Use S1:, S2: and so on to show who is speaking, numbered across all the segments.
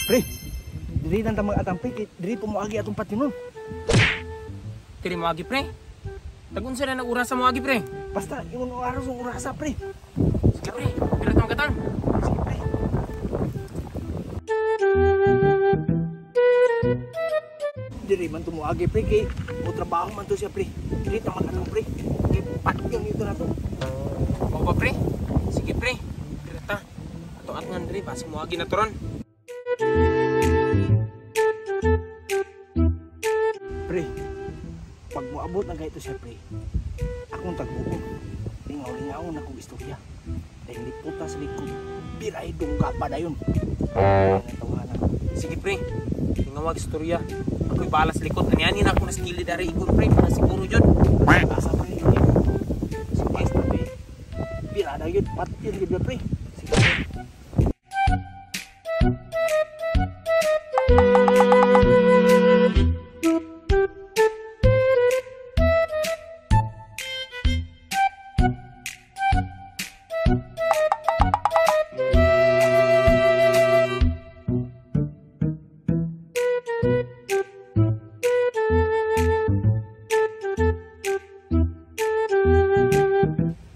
S1: Pre, diri lang ta mag-atang pre, kay diri po moagi atong patinon.
S2: Diri moagi pre. Tag-unsa na nag-urasa moagi pre?
S1: Basta ingon og aros og urasa pre.
S2: Sige pre, diri ta magatang.
S1: Sige pre. Diri man tumuagi pre kay mo trabaho man to siya pre. Diri ta magatang pre. Kay patyon ito na to.
S2: Mao ba pre? Sige pre, diri ta. Ato atngan diri basi moagi na to ron.
S1: Pre, pag moabot na gayto siya pre, akong tagbuon. Lingaw-lingaw na kong istorya. Dahil liputa sa likod, biray dungga pa dayon. Tawanan.
S2: Sige pre, lingawag istorya. Ako'y bahala sa likod. Ani-ani na ako naskili dari igor pre, para siguro yun.
S1: Asa pre yun. Sige basta pre. Bira na yun, patyon yun pre. Sige pre.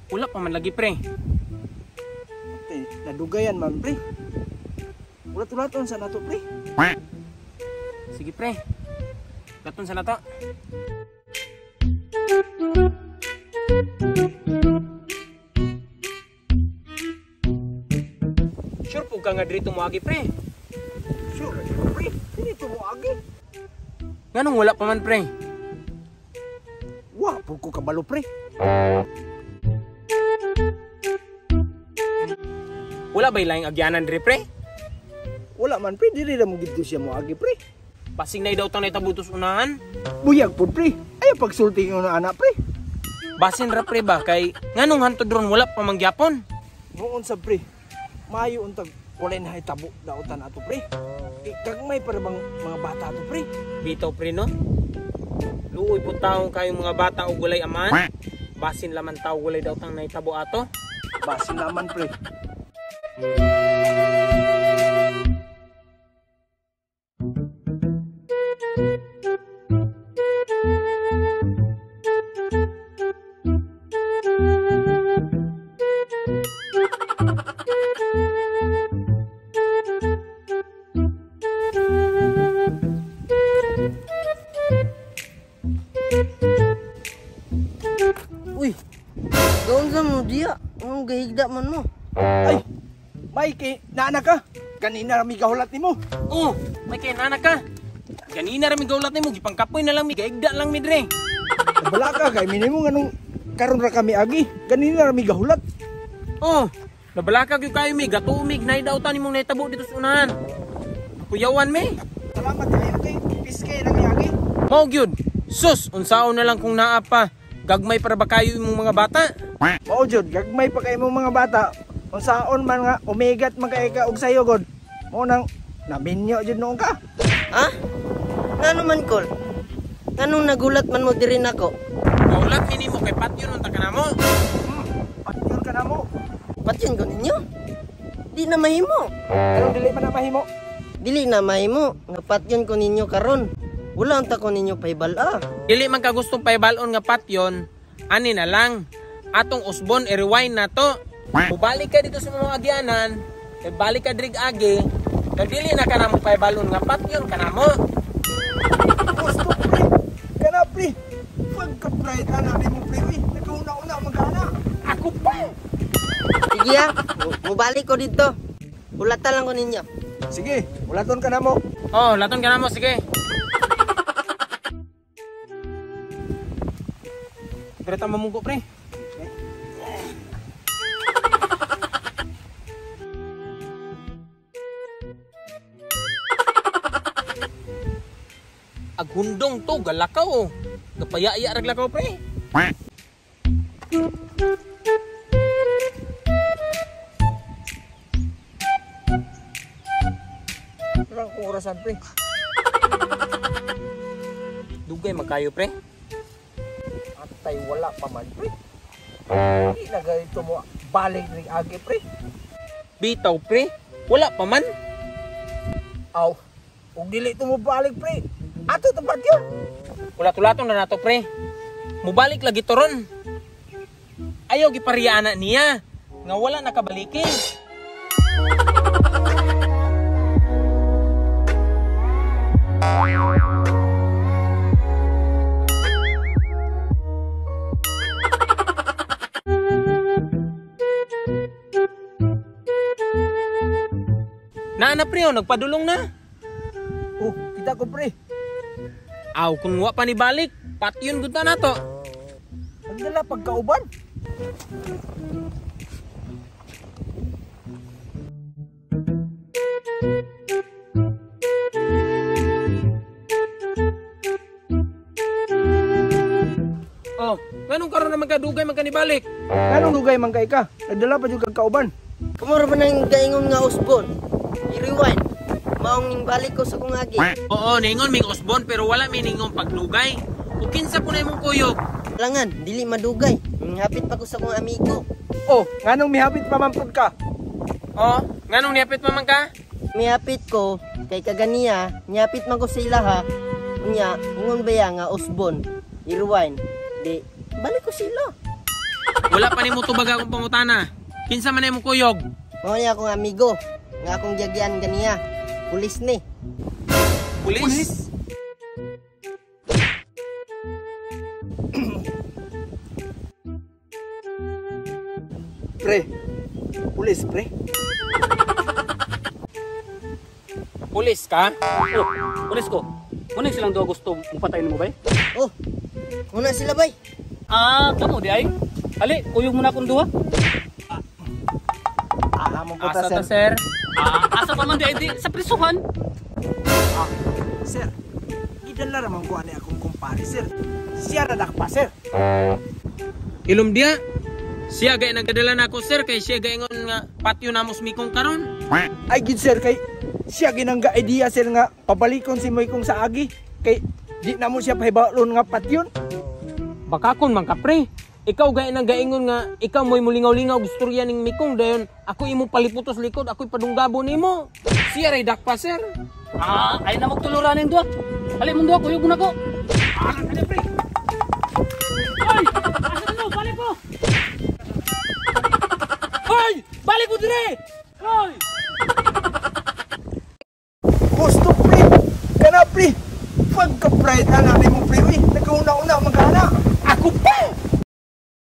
S2: Wala pa man lagi pre.
S1: Pre, nadugayan man pre. Ulat-ulaton sa nato pre.
S2: Sige pre. Laton sa nato. Sure po ka nga diri tumuagi pre.
S1: Sure pre, diri tumuagi.
S2: Nganong wala pa man pre?
S1: Wa po ko kabalo pre.
S2: Wala ba'y laing agyanan diri pre?
S1: Wala man pre, diri ra mo gidto siya moagi pre.
S2: Basing na daw tang naitabutos unahan.
S1: Buyag pud pre. Ayaw pagsulti ng anak pre.
S2: Basin ra pre ba kay nganong hantod ron wala pa mangyapon?
S1: Noon sa pre, maayo untag walay na hitabo dautan ato pre. Gagmay para bang mga bata ato pre.
S2: Bitaw pre no. Luoy po taong kayong mga bata og walay aman. Basin laman taw walay daw tang nahitabo ato.
S1: Basin laman pre.
S3: Uy, gaunsa mo diya? Anong gahigda man mo?
S1: Ay, Mikey, naana ka? Kanina rami gahulat nimo.
S2: Oh, Mikey, naana ka? Kanina rami gahulat nimo, gipangkapoy na lang mi, gahigda lang mi dre.
S1: Wala ka, kay minimo nganong karon ra kami agi. Kanina rami gahulat.
S2: Oh, nabala ka gyud kayo mi, gatuumig nay daw ta nimong nahitabo dito sa unahan. Kuyawan mi.
S1: Salamat kayo kay piske na mi agi.
S2: Mao gyud. Sus, unsaon na lang kung naa pa. Gagmay para ba kayo imong mga bata?
S1: Mao jud, gagmay pa kayo imong mga bata. Unsaon man nga umigat man kay ka og sayo god. Mao nang naminyo jud noon ka.
S3: Ha? Ngano man kol? Nganong nagulat man mo diri nako?
S2: Nagulat mi nimo kay patyon unta ka namo.
S1: Patyon ka namo.
S3: Patyon ko ninyo? Di na mahimo.
S1: Anong dili man na mahimo?
S3: Dili na mahimo nga patyon ko ninyo karon. Wala unta ko ninyo pahibal-a.
S2: Dili man ka gustong pahibal-on nga patyon, ani na lang. Atong usbon i-rewind na to. Mubalik ka dito sa mga agyanan, kay balik ka drig agi, kay dili na ka namo pahibal-on nga patyon ka namo.
S1: Gusto pre. Kana pre. Pagka-pride ana nimo pre, uy, nagkauna-una man ka ana.
S2: Ako pa.
S3: Sige ah, mubalik ko dito. Ulatan lang ko ninyo.
S1: Sige, ulaton ka namo.
S2: Oh, ulaton ka namo, sige. Pero tama mungko pre. Aghundong to, galakaw oh. Gapaya-iya rag lakaw pre.
S1: Parang kung orasan pre.
S2: Dugay magkayo pre.
S1: Atay wala pa man pre. Di na ganito mo balik ring agi pre.
S2: Bitaw pre, wala pa man.
S1: Aw, ug dili to mo balik pre. Ato to patyon.
S2: Ulat-ulaton na nato pre. Mubalik lagi to ron. Ayaw gipariyana niya nga wala nakabalikin. Naa na pre, oh, nagpadulong na.
S1: Oh, kita ko pre.
S2: Aw, kung wa pa ni balik, patyon gud na nato.
S1: Nagdala pagkauban.
S2: Oh, nganong karon na magkadugay man kanibalik?
S1: Nganong dugay man kay ka? Nagdala pa jud kag kauban.
S3: Kumura ba nang gaingon nga usbon? I-rewind. Maong ning balik ko sa kong agi.
S2: Oo, ningon ming Osborne pero wala mi ningon paglugay. Ug kinsa po na imong kuyog?
S3: Langan, dili madugay. Hapit pa ko sa kong amigo.
S1: Oh, nganong mihapit pa man pud ka?
S2: Oh, nganong nihapit pa man ka?
S3: Mihapit ko kay kaganiya, nihapit man ko sa ilaha. Unya, ingon baya nga usbon. I-rewind. Di, balik ko sila.
S2: Wala pa nimo tubag akong pangutana. Kinsa man na imong kuyog?
S3: Mao ni akong amigo nga akong giagyan ganiya. Pulis ni.
S2: Pulis?
S1: Pre. Pulis pre.
S2: Pulis ka?
S4: Oh, pulis ko. Kunin silang duha gusto mupatay nimo bay.
S3: Oh, una sila bay.
S4: Ah, kamo di ay. Ali, kuyog mo na akong duha.
S1: Ah, mo puta
S2: Asa
S1: sir.
S2: ta sir?
S4: Ah, asa pa man di ay di sa prisuhan.
S1: Ah, sir. Gidala ra man ko ani akong kumpare sir. Siya ra dakpa sir.
S2: Ilom diya. Siya gay nagadala nako sir kay siya gay ingon nga patyo namos mikong karon.
S1: Ay gid sir kay siya ginangga idea sir nga pabalikon si Moykong sa agi kay di na mo siya pahibalon nga patyon.
S2: Baka kun man ka pre. Ikaw gay nang gaingon nga ikaw mo'y mulingaw-lingaw gusturya ning mikong dayon ako imo paliputos likod ako'y padunggabo nimo. Siya ray dakpa sir.
S4: Ah, ay na magtuluran ning duha. Ali mong duha, kuyog mo na ko.
S1: Ah, ano pre?
S4: Ay, asa mo? Balik mo. Ay, balik mo dire. Ay.
S1: Gusto pre. Kana pre. Pagka-pride ana nimo pre, uy, nagkauna-una man ka ana.
S2: Ako pa.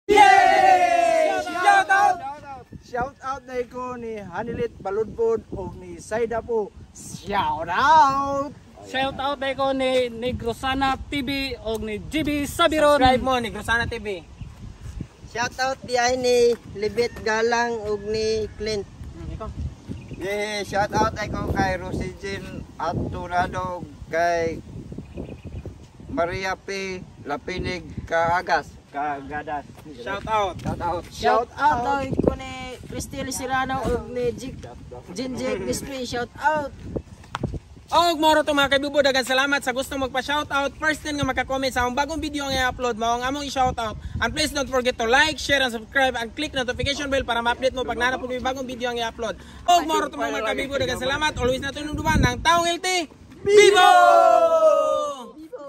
S1: Yay! Shout out! Shout out na ko ni Hanilit Baludbod o ni Saida po. Shout out!
S4: Shout out dai ko ni Negrosana TV og ni GB Sabiron.
S2: Subscribe mo ni Grosana TV.
S3: Shout out di ay ni Libet Galang ug ni Clint.
S2: Ikaw.
S5: Yeah, shout out ay ko kay Rosijin Aturado, kay Maria P. Lapinig Kaagas. Kagadas.
S2: Shout out.
S5: Shout out.
S1: Shout out!
S6: Ko ni Cristel Serrano ug ni Jik Jinjik Display shout out.
S2: Og moro to mga kaibibo, daghang salamat sa gustong magpa-shoutout. First din nga maka-comment sa akong bagong video ang i-upload mao ang among i-shoutout. And please don't forget to like, share and subscribe and click notification bell para ma-update mo pag naa na bagong video ang i-upload. Og moro to mga kaibibo, daghang salamat. Always na tunduban ng taong healthy. Bibo!
S3: Bibo!